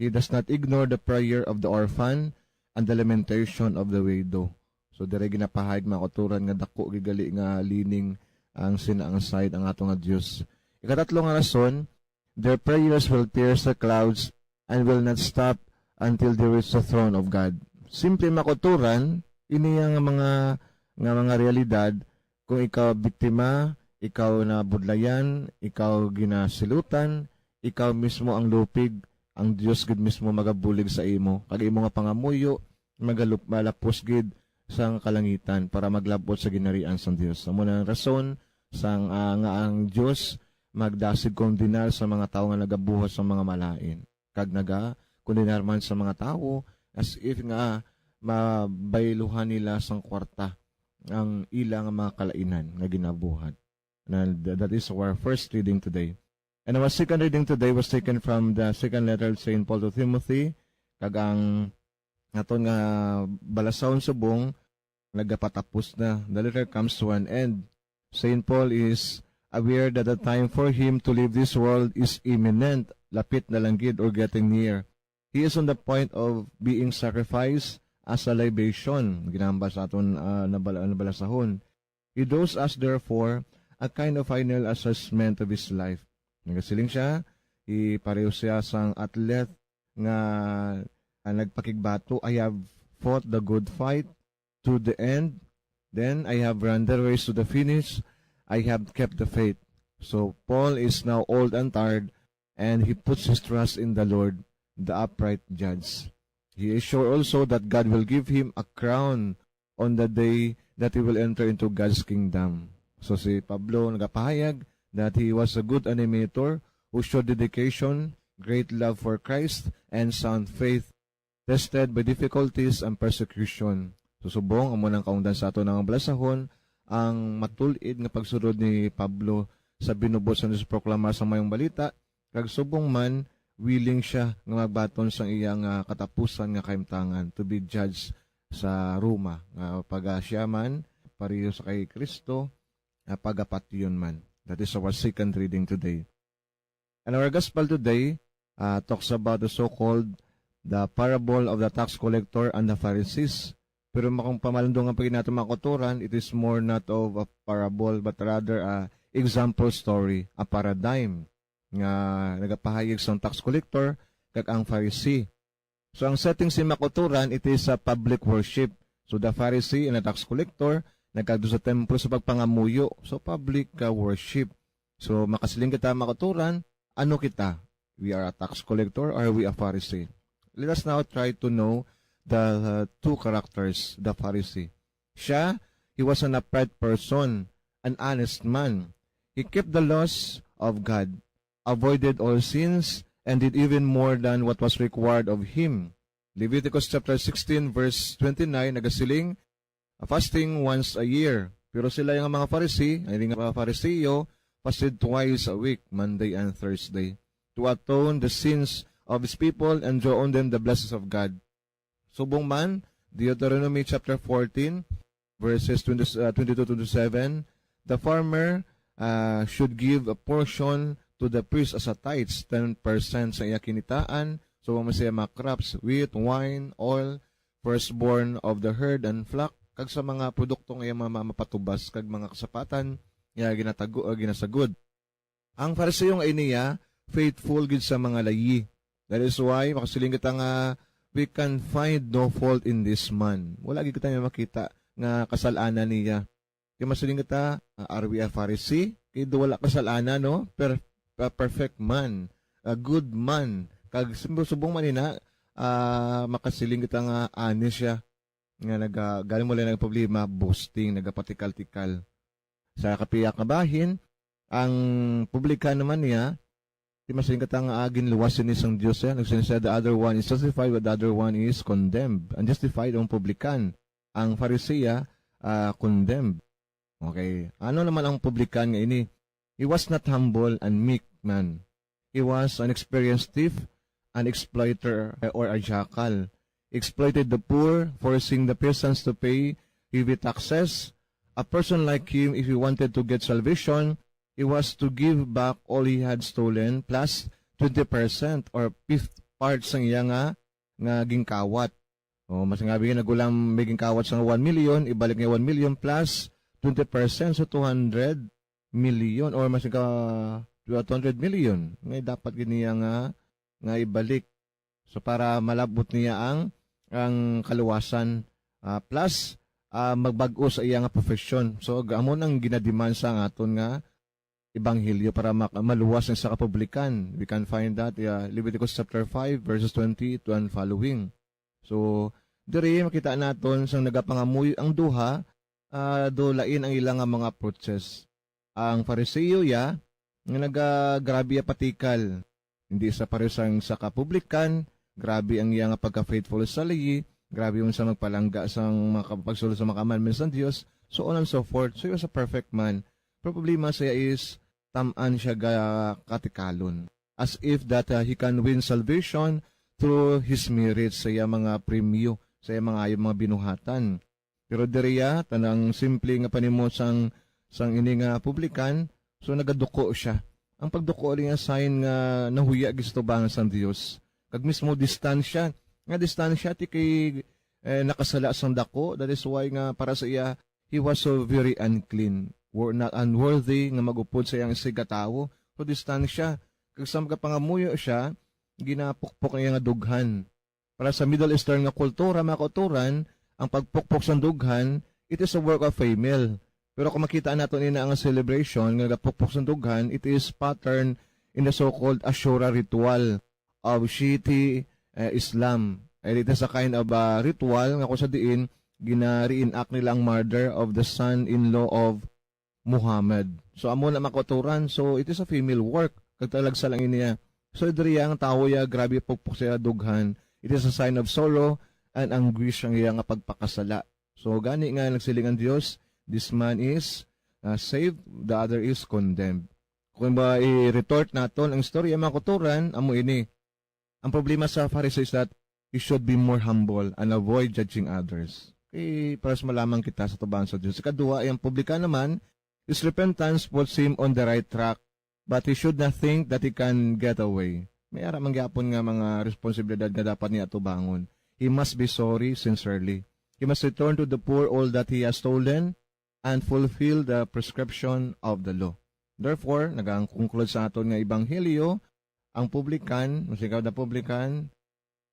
He does not ignore the prayer of the orphan and the lamentation of the widow. So, diri ginapahayag, mga kauturan, nga dako gid gali nga leaning ang sina ang side ang ato nga Dios. Ikatatlo nga rason, their prayers will pierce the clouds and will not stop until they reach the throne of God. Simple, mga kauturan, ini ang mga, nga mga realidad. Kung ikaw biktima, ikaw nabudlayan, ikaw ginasilutan, ikaw mismo ang lupig, ang Dios gid mismo magabulig sa imo, kag imo nga pangamuyo magalup-, malapos gid sang kalangitan para maglab-ot sa ginharian sang Dios. Amo na ang rason sang, ah, nga ang Dios magdasig kondenar sa mga tawo nga nagabuhat sang mga malain, kag nagakondenar man sa mga tawo as if nga mabayluhan nila sang kwarta ang ila nga mga kalainan nga ginabuhat. And th-, that is our first reading today. And our second reading today was taken from the second letter of Saint Paul to Timothy. Kag ang aton nga balasahon subong nagapatapos na. The letter comes to an end. Saint Paul is aware that the time for him to leave this world is imminent, lapit na lang gid or getting near. He is on the point of being sacrificed as a libation. Ginahambal sa aton, ah, nabal-, nabalasahon. He does us, therefore, a kind of final assessment of his life. Nagasiling siya, i-, pareho siya sang athlete nga, ah, nagpakigbato, "I have fought the good fight to the end. Then I have run the race to the finish. I have kept the faith." So Paul is now old and tired, and he puts his trust in the Lord, the upright judge. He is sure also that God will give him a crown on the day that he will enter into God's kingdom. So si Pablo nagapahayag that he was a good animator who showed dedication, great love for Christ, and sound faith, tested by difficulties and persecution. So subong, amo nang kaungdan sa aton nga balasahon, ang matul-id nga pagsulod ni Pablo sa binubuot sa nagproklamar sa Mayong Balita, kag subong man, willing siya nga magbaton sang iya nga katapusan nga kahimtangan to be judged sa Roma, nga pag, ah, siya man, pareho sa kay Cristo, ah, pagapatyon man. That is our second reading today. And our gospel today uh, talks about the so-called the parable of the tax collector and the Pharisees. Pero kung pamalandungan pa gid nato, mga kauturan, it is more not of a parable but rather a example story, a paradigm nga nagapahayag sang tax collector kag ang Pharisee. So ang setting sa mga kauturan, it is a public worship. So the Pharisee and the tax collector nagkadto sa templo sa pagpangamuyo. So public uh, worship. So makasiling kita, mga kauturan, ano kita? We are a tax collector or are we a Pharisee? Let us now try to know the uh, two characters, the Pharisee. Siya, he was an upright person, an honest man. He kept the laws of God, avoided all sins, and did even more than what was required of him. Leviticus chapter sixteen, verse twenty-nine, nagasiling, "Fasting once a year." Pero sila nga mga Pharisee, ay nga mga Fariseo, fasted twice a week, Monday and Thursday, to atone the sins of his people and draw on them the blessings of God. Subong man, Deuteronomy chapter fourteen, verses twenty, uh, twenty-two to twenty-seven, the farmer uh, should give a portion to the priest as a tithes, ten percent sa iya kinitaan, subong man sa iya mga crops, wheat, wine, oil, firstborn of the herd and flock, kag sa mga produkto nga iya ma- ma- mapatubas, kag mga kasapatan nga ginatago, uh, ginasagod. Ang Fariseo nga ini, ah, faithful gid sa mga layi. That is why makasiling kita nga we can find no fault in this man. Wala gid kita nga makita nga kasal-anan niya. Kay masiling kita, ah, "Are we a Pharisee?" Kay do wala kasal-anan, no? Per-, a perfect man, a good man. Kag subong man ina, ah, makasiling kita nga honest siya. Nga naga-, galing mo lang ang problema, boasting, nagapatikal-tikal. Sa kapiya kabahin, ang publikan naman niya, di masiling kita nga, ah, ginluwas ini sang Dios, eh. Nagsiling siya, "The other one is justified, but the other one is condemned." Ang justified ang publikan, ang Farisea, ah, condemned. Okay. Ano naman ang publikan nga ini? He was not humble and meek man. He was an experienced thief, an exploiter, or a jackal. Exploited the poor, forcing the peasants to pay heavy taxes. A person like him, if he wanted to get salvation, he was to give back all he had stolen, plus twenty percent or fifth part sang iya nga, nga gingkawat. O, mas nga, bigyan nagulang may gingkawat sa one million, ibalik niya one million plus twenty percent, so two hundred million, or mas ka, two hundred million. Ngay dapat gid niya nga, nga ibalik. So, para malabot niya ang, ang kaluwasan, ah, plus, ah, magbag-o sa iya nga profesyon. So, amo nang ginademand sa aton nga ebanghelyo para mak-, maluwas ang isa ka publikan. We can find that, uh, Leviticus chapter five, verses twenty-two and following. So, diri makita naton sang nagapangamuyo ang duha, ah, do lain ang ila nga mga approaches. Ang Fariseo ya, nga naga-, grabe ya patikal. Hindi sa pareho sang sa kapublikan, grabe ang iya nga pagka-faithful sa layi, grabe man sa magpalangga sang mga kap-, pagsulod sa mga commandments sang Dios, so on and so forth. So, he was a perfect man. Pero problema siya is, tam-an siya ga-, katikalon. As if that, uh, he can win salvation through his merits, sa iya mga premyo, sa iya mga, iya mga binuhatan. Pero diriya, tanang simple nga panimo sang, sang ini nga publikan, so nagaduko siya. Ang pagduko rin nga sign nga nahuya gid sa tubangan sang Dios. Kag mismo distansya, nga distansya ti kay, eh, nakasala sang dako, that is why nga para sa iya, he was so very unclean, wor-, na unworthy nga mag-upod sa iyang sigatawo. So distansya, kag sa magapangamuyo siya, ginapukpok niya nga dughan. Para sa Middle Eastern nga kultura, mga kauturan, ang pagpukpok sang dughan, it is a work of female. Pero kung makita nato nina ang celebration nga nagapukpok sang dughan, it is pattern in the so-called Ashura ritual of Shiite, eh, Islam. And it is a kind of, ah, ritual nga kung sa diin gina-reenact nila ang murder of the son-in-law of Muhammad. So, amo na makauturan. So, it is a female work. Kag talagsa lang ini niya. So, diri ang tawo ya, grabe pugpok siya dughan. It is a sign of sorrow and anguish ang iya nga pagpakasala. So, gani nga nagsiling ang Dios, "This man is, uh, saved, the other is condemned." Kung ba i-retort naton ang istorya, mga kauturan, amo ini. Ang problema sa Farisee is that he should be more humble and avoid judging others. Kay paras malamang kita sa tubang sa Dios. Ikaduha, ang publikan naman, His repentance puts him on the right track, but he should not think that he can get away. May ara man gyapon nga mga responsibilidad nga dapat niya atubangon. He must be sorry sincerely. He must return to the poor all that he has stolen and fulfill the prescription of the law. Therefore, nagangkonklude sa aton nga ebanghelyo, ang publican, ang singkawat na publican,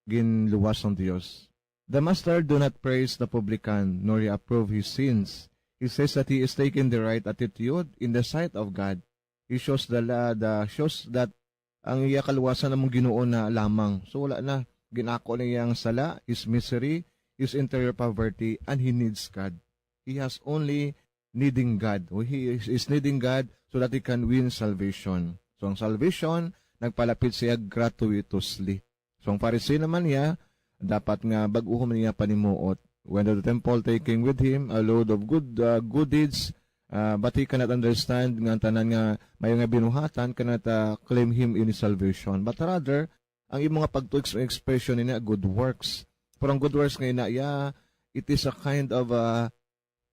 ginluwas sang Dios. The Master do not praise the publican, nor he approve his sins. He says that he is taking the right attitude in the sight of God. He shows the la-, the, shows that ang iya kaluwasan among Ginoo na lamang. So, wala na. Ginako na iyang sala, his misery, his interior poverty, and he needs God. He has only needing God. He is, is needing God so that he can win salvation. So, ang salvation, nagpalapit siya gratuitously. So, ang Pharisee naman niya, dapat nga bag-uhon niya panimuot. Went to the temple, taking with him a load of good, uh, good deeds, uh, but he cannot understand nga ang tanan nga may nga binuhatan cannot, uh, claim him in salvation. But rather, ang imo nga pagtuo, expression niya, good works. Pero ang good works nga ina, yeah, it is a kind of, uh,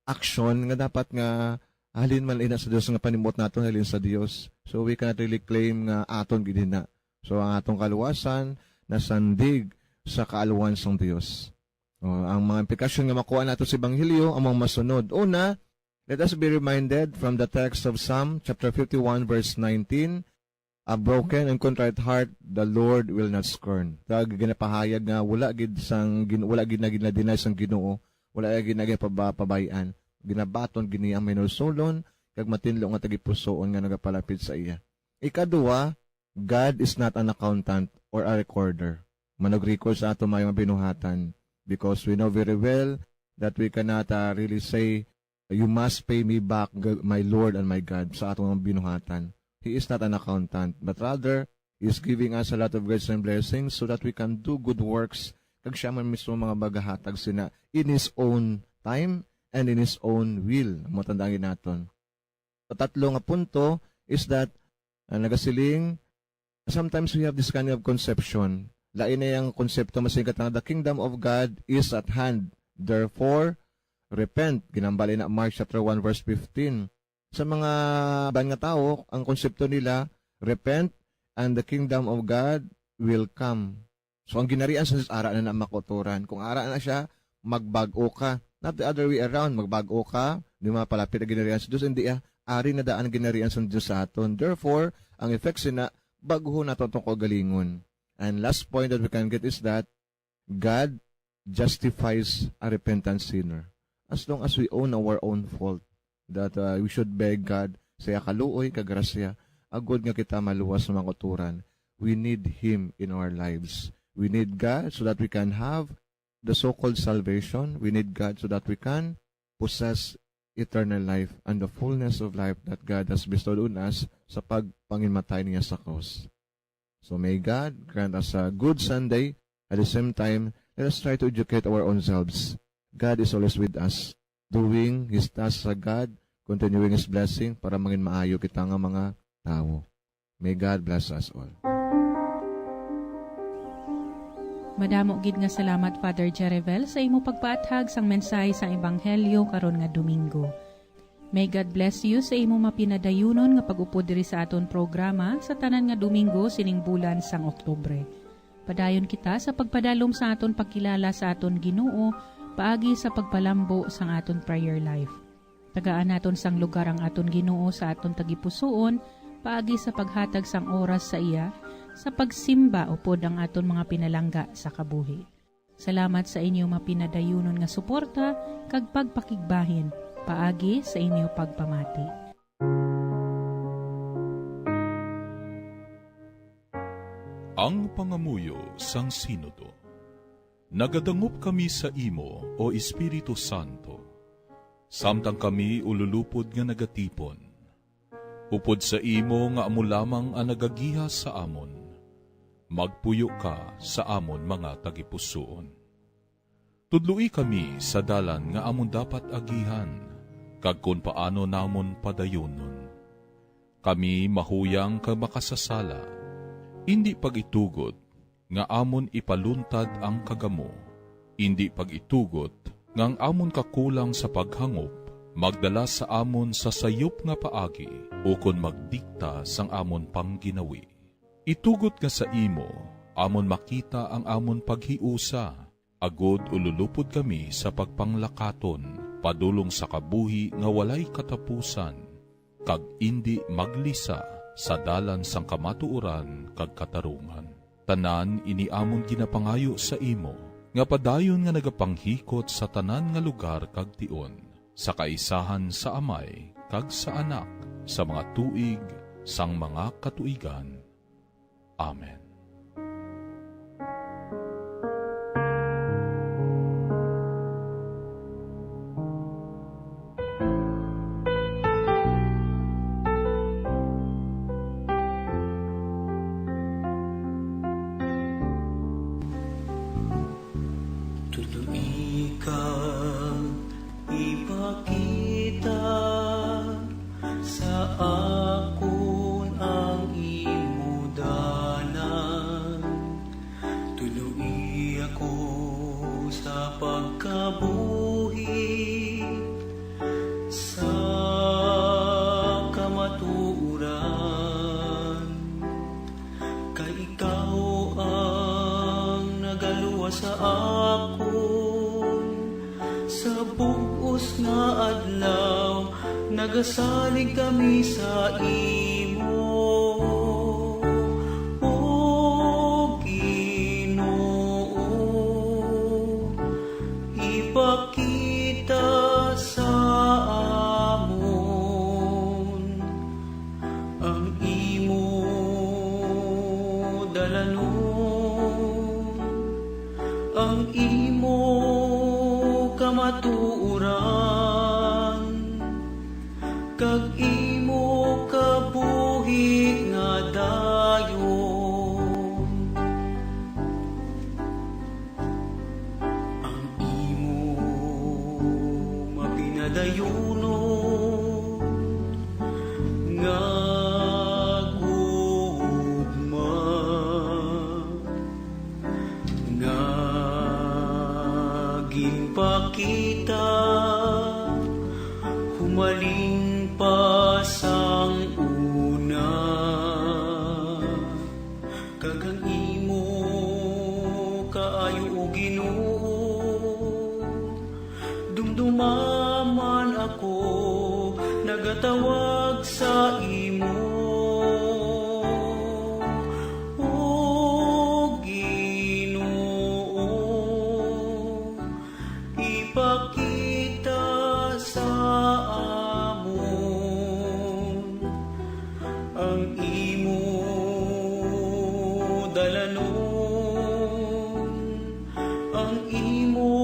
action nga dapat nga halin man ina sa Dios, nga panimuot naton halin sa Dios. So, we cannot really claim nga aton gid ina. So, ang atong kaluwasan nasandig sa kaalwan sang Dios. O, ang mga implikasyon nga makuha nato sa Ebanghelyo ang mga masunod. Una, let us be reminded from the text of Psalm chapter fifty-one, verse nineteen, "A broken and contrite heart the Lord will not scorn." Kag ginapahayag nga wala gid sang gin-, wala gid na gid na-deny sang Ginoo, wala gid na ginapaba-, pabay-an. Ginabaton gid niya ang mahinulsolon kag matinlo nga tagipusoon nga nagapalapit sa iya. Ikaduha, God is not an accountant or a recorder. Manag-record sa ato may mga binuhatan, because we know very well that we cannot, uh, really say, "You must pay me back, g-, my Lord and my God," sa atong mga binuhatan. He is not an accountant, but rather, He is giving us a lot of grace and blessings so that we can do good works. Kag siya man mismo mga magahatag sina in His own time and in His own will. Ang matandaan naton. Sa tatlo nga punto is that, ah, nagasiling, sometimes we have this kind of conception. Lain na yung konsepto, masing kata nga, "The kingdom of God is at hand. Therefore, repent." Ginambal na Mark chapter one, verse fifteen. Sa mga ban nga tawo, ang konsepto nila, "Repent, and the kingdom of God will come." So, ang ginarian sa Dios, ara na na makuturan. Kung ara na siya, magbag-o ka. Not the other way around, magbag-o ka, di mapalapit ang ginarian sa Dios, hindi, ah, ari na daan ang ginarian sa Dios sa aton. Therefore, ang effect sina, baguhon nato itong kaugalingon. And last point that we can get is that God justifies a repentant sinner. As long as we own our own fault, that, uh, we should beg God sa iya kaluoy kag grasya, agod nga kita maluwas sa mga kauturan. We need Him in our lives. We need God so that we can have the so-called salvation. We need God so that we can possess eternal life and the fullness of life that God has bestowed on us sa pagpanginmatay niya sa krus. So may God grant us a good Sunday. At the same time, let us try to educate our own selves. God is always with us, doing His task sa God, continuing His blessing para mangin maayo kita nga mga tawo. May God bless us all. Madamo gid nga salamat, Father Jerivel, sa imo pagpaathag sang mensahe sang Ebanghelyo karon nga Domingo. May God bless you sa imo mapinadayunon nga pag-upod diri sa aton programa sa tanan nga Domingo sining bulan sang Oktubre. Padayon kita sa pagpadalom sa aton pagkilala sa aton Ginoo paagi sa pagpalambo sang aton prayer life. Tagaan naton sang lugar ang aton Ginoo sa aton tagipusoon paagi sa paghatag sang oras sa iya sa pagsimba upod ang aton mga pinalangga sa kabuhi. Salamat sa inyo mapinadayunon nga suporta kag pagpakigbahin paagi sa inyo pagpamati. Ang pangamuyo sang Sinodo. Nagadangop kami sa imo, O Espiritu Santo, samtang kami ululupod nga nagatipon. Upod sa imo nga amo lamang ang nagagiha sa amon, magpuyo ka sa amon mga tagipusoon. Tudloi kami sa dalan nga amon dapat agihan, kag kon paano namon padayonon. Kami mahuyang kag makasasala. Indi pag-itugot nga amon ipaluntad ang kagamo. Indi pag-itugot nga ang amon kakulang sa paghangop Magdala sa amon sa sayop nga paagi, ukon magdikta sang amon pangginawi. Itugot nga sa imo, amon makita ang amon paghiusa, agod ululupod kami sa pagpanglakaton, padulong sa kabuhi nga walay katapusan, kag indi maglisa sa dalan sang kamatuoran kag katarungan. Tanan ini amon ginapangayo sa imo, nga padayon nga nagapanghikot sa tanan nga lugar kag tion, sa kaisahan sa Amay kag sa Anak, sa mga tuig sang mga katuigan. Amen. Tulo ika ipakita sa akon ang imo dalan. Tuluyi ako sa pagkabuhi sa kamatuoran. Kay ikaw ang nagaluwas sa akon. Sa bug-os nga adlaw, nagasalig kami sa imo, O Ginoo. Ipakita sa amon ang imo dalanon, ang imo kamatuoran, kag imo kabuhi nga dayon. Ang imo mapinadayunon nga gugma nga ginpakita humalin pa sang una. Kag ang imo kaayo, O Ginoo, dumduma man ako nagatawag sa imo. O Ginoo, ipakita sa amon ang imo dalanon, ang imo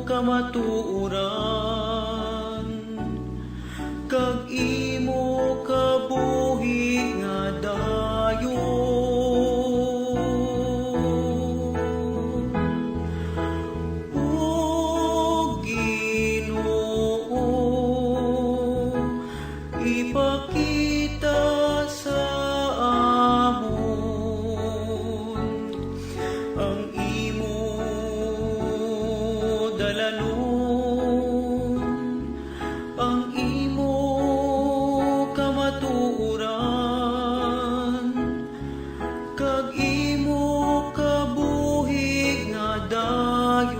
kamatuoran, kag imo kabuhi nga dayon. O Ginoo, ipakita sa amon ang imo dalanon, ang imo kamatuoran, kag imo kabuhi nga dayon.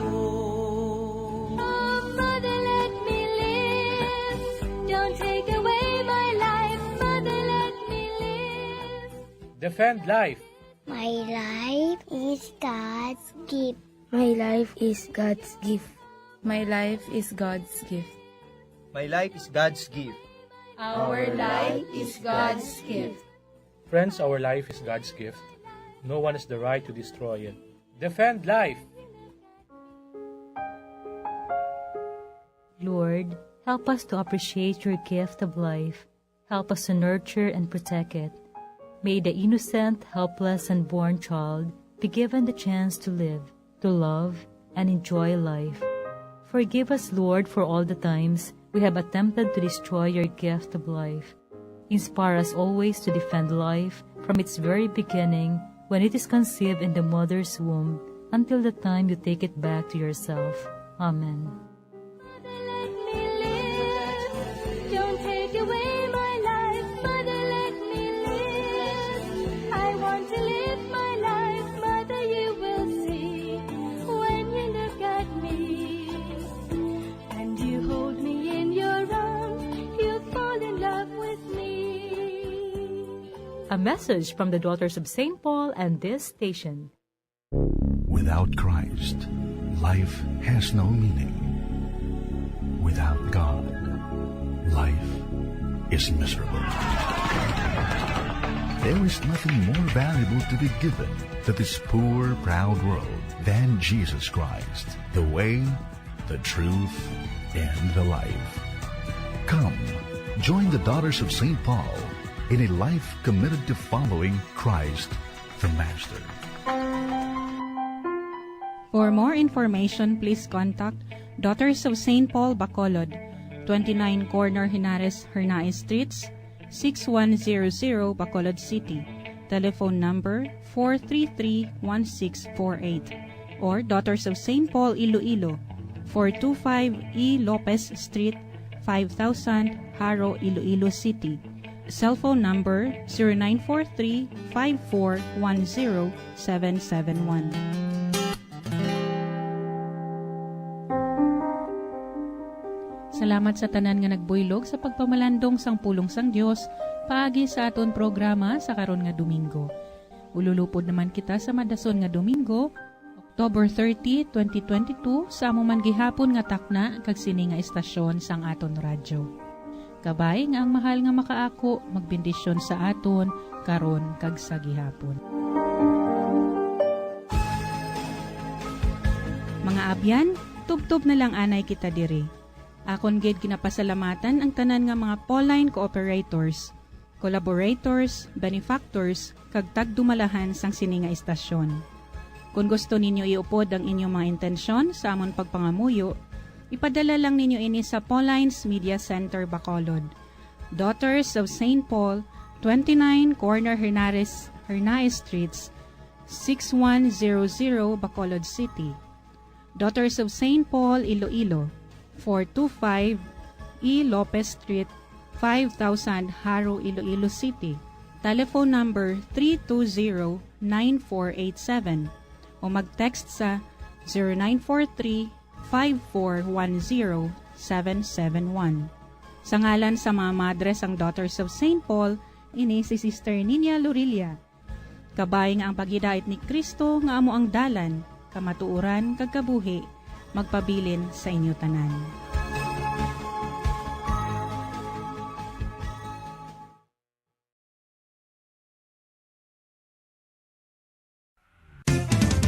Mother, let me live. Don't take away my life. Mother, let me live. Defend life. My life is God's gift. My life is God's gift. My life is God's gift. My life is God's gift. Our life is God's gift. Friends, our life is God's gift. No one has the right to destroy it. Defend life. Lord, help us to appreciate your gift of life. Help us to nurture and protect it. May the innocent, helpless, unborn child be given the chance to live, to love, and enjoy life. Forgive us, Lord, for all the times we have attempted to destroy your gift of life. Inspire us always to defend life from its very beginning, when it is conceived in the mother's womb, until the time you take it back to yourself. Amen. A message from the Daughters of Saint Paul and this station. Without Christ, life has no meaning. Without God, life is miserable. There is nothing more valuable to be given to this poor, proud world than Jesus Christ, the way, the truth, and the life. Come, join the Daughters of Saint Paul in a life committed to following Christ the Master. For more information, please contact Daughters of Saint Paul Bacolod, twenty-nine Corner Henares Hernaez Streets, six one zero zero, Bacolod City. Telephone number four three three one six four eight, or Daughters of Saint Paul Iloilo, four two five E Lopez Street, five thousand, Jaro, Iloilo City. Cellphone number zero nine four three five four one zero seven seven one. Salamat sa tanan nga nagbuylog sa pagpamalandong sang pulong sang Dios paagi sa aton programa sa karon nga Domingo. Ululupod naman kita sa madason nga Domingo, October thirty, twenty twenty-two, sa amo man gihapon nga takna kag sini nga estasyon sang aton radyo. Kabay nga ang mahal nga makaako magbendisyon sa aton karon kag sa gihapon. Mga abyan, tubtob na lang anay kita diri. Akon gid ginapasalamatan ang tanan nga mga Pauline cooperators, collaborators, benefactors, kag tagdumalahan sang sini nga estasyon. Kon gusto ninyo iupod ang inyong mga intensyon sa amon pagpangamuyo, ipadala lang ninyo ini sa Pauline's Media Center, Bacolod, Daughters of Saint Paul, twenty-nine Corner Hernares, Hernaez Streets, six one zero zero, Bacolod City. Daughters of Saint Paul, Iloilo, four two five E Lopez Street, five thousand, Jaro, Iloilo City. Telephone number three two zero nine four eight seven, o mag-text sa zero nine four three five four one zero seven seven one. Sa ngalan sa mga madre sang Daughters of Saint Paul, ini si Sister Ninia Lorilla. Kabay nga ang paghidait ni Cristo nga amo ang dalan, kamatuoran, kag kabuhi, magpabilin sa inyo tanan.